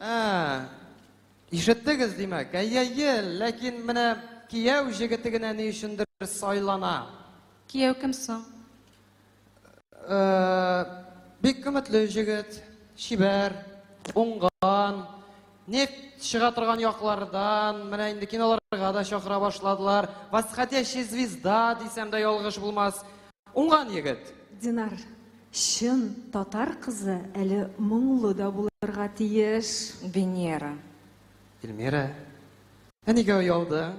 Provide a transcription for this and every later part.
Ә, ишеттегез, димәк. Әйе, ләкин менә кияү җегете генә ни өчендер сайлана. Кияү кем соң? Бик өметле җегет, чибәр, уңган, нефть чыга торган яклардан, менә инде киноларга да чакыра башладылар. Восходящая звезда дисәм дә ялгыш булмас. Уңган егет. Динар, чын татар кызы әле моңлы да булырга тиеш. Венера. Эльмира, ә нигә оялдың?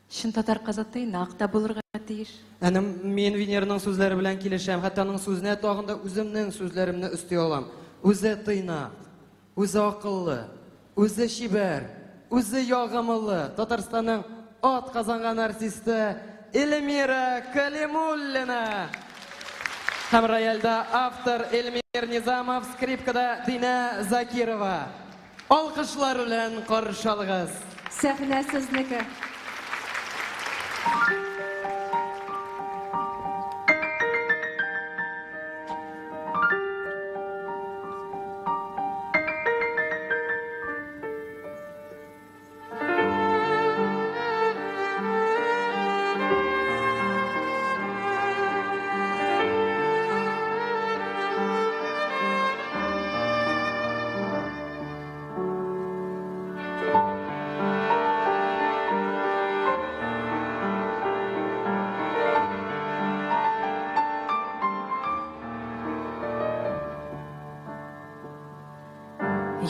Чын татар кызы тыйнак та булырга тиеш. Әнә мин Венераның сүзләре белән килешәм, хәтта аның сүзенә тагын да үземнең сүзләремне өсти алам. Үзе тыйнак, үзе акыллы, үзе чибәр, үзе ягымлы Татарстанның ат казанган артисты Эльмира Калимуллина. Һәм рояльдә автор Эльмир Низамов, скрипкада Динә Закирова. Алкышлар белән каршы алыгыз. Сәхнә сезнеке.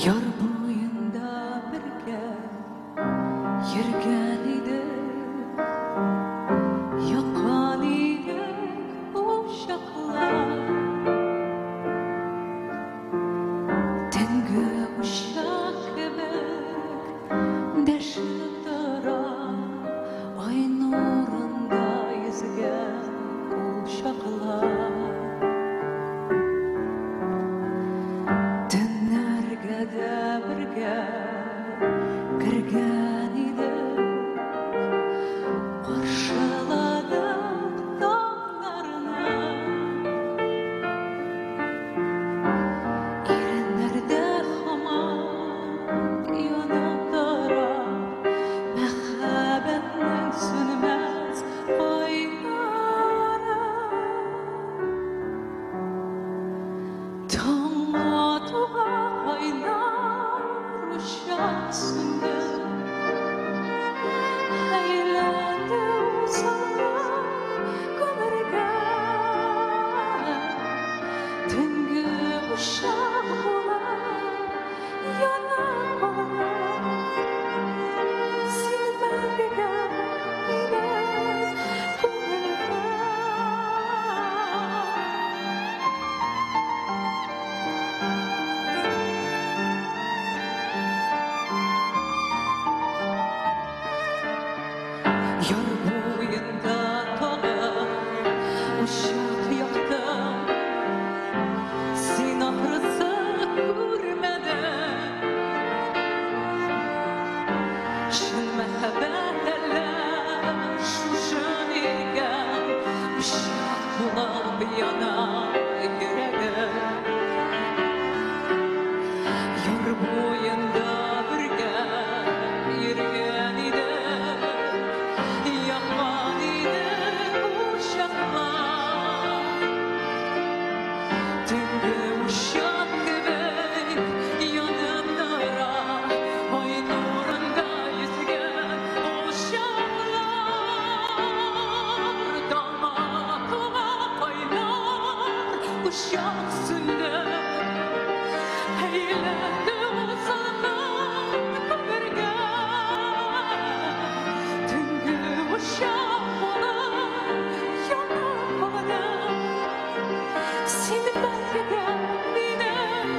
Яр буенда бергә йөргән идек, яккан идек учаклар. Төнге учак кебек дәшеп тора, ай нурында йөзгән ул чаклар. Төннәргә дә бергә кергән идек, каршыладык таңнарны. Иреннәрдә һаман янып тора мәхәббәтнең сүнмәс кайнары. Таң атуга кайнар учак сүнде, әйләнде ул салкын күмергә. Төнге учак булып янып калдың син мәңгегә минем күңелемдә. Яр буенда тагын учак яктым, син ахрысы күрмәдең. Чын мәхәббәт әллә шушы микән, учак булып яна йөрәгем. Яр буенда бергә йөргән идек, яккан идек учаклар. Төнге учак кебек янып тора, ай нурында йөзгән учаклар. Таң атуга кайнар учак сүнде, әйләнде ул салкын күмергә. Төнге учак булып янып калдың син мәңгегә минем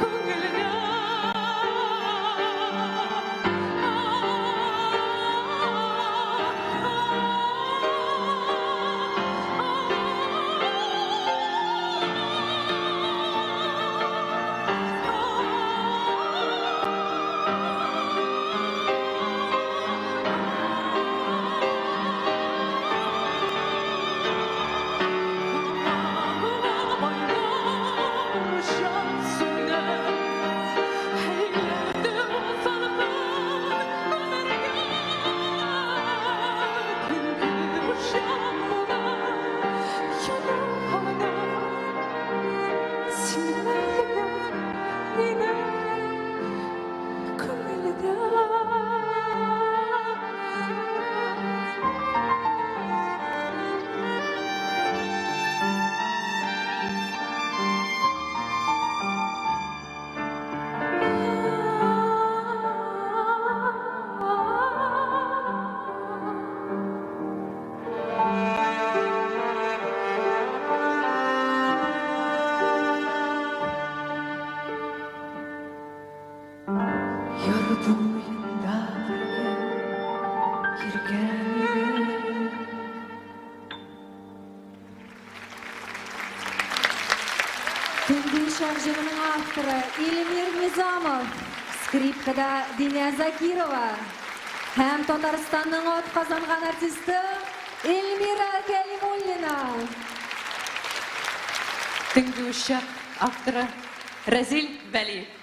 күңелдә. Соры туңгыенда йөргән идем. Төнге учак җырының авторы Эльмир Низамов, скрипкада Динә Закирова һәм Татарстанның атказанган артисты Эльмира Кәлимуллина. Төнге учак авторы Разил Вәлиев.